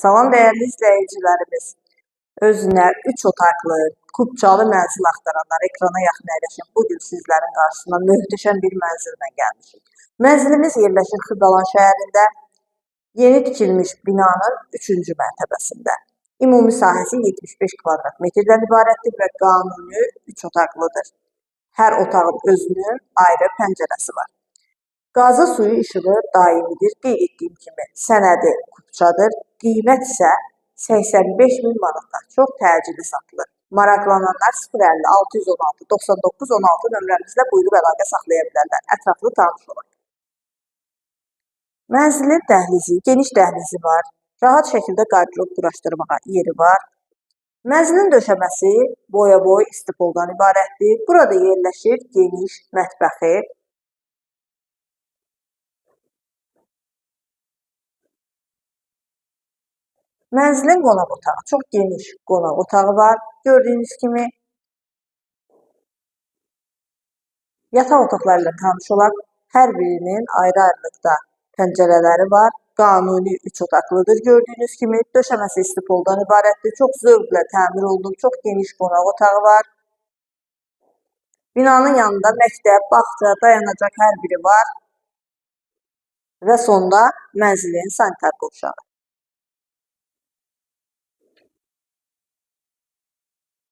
Salam dəyərli izləyicilərimiz. Özünə 3 otaqlı, kupçalı mənzil axtaranlar ekrana yaxın əyləşin. Bugün sizlərin qarşısına möhtəşəm bir mənzillə gəlmişik. Mənzilimiz yerləşir Xırdalan şəhərində, yeni tikilmiş binanın 3-cü mərtəbəsində. Ümumi sahəsi 75 kvadrat metrdən ibarətdir və qanuni 3 otaqlıdır. Hər otağın özünün ayrı pəncərəsi var. Qazı, suyu, işığı daimidir. Qeyd etdiyim kimi sənədi kupçadır. Qiymət isə 85 min manatdan, çox təcili satılır. Maraqlananlar 050 616 99 16 nömrəmizlə buyurub əlaqə saxlaya bilərlər. Ətraflı tanış olaq. Mənzilin dəhlizi, geniş dəhlizi var. Rahat şəkildə qardırob quraşdırmağa yeri var. Mənzilin döşəməsi boya-boy istipoldan ibarətdir. Burada yerləşir geniş mətbəxi. Mənzilin qonaq otağı, çox geniş qonaq otağı var. Gördüyünüz kimi yataq otaqları ilə tanış olaq. Hər birinin ayrı-ayrılıqda pəncərələri var. Qanuni 3 otaqlıdır. Gördüyünüz kimi döşəməsi istipoldan ibarətdir. Çox zövqlə təmir olunub. Çox geniş qonaq otağı var. Binanın yanında məktəb, bağça, dayanacaq hər biri var. Və sonda mənzilin sanitar qovşağı.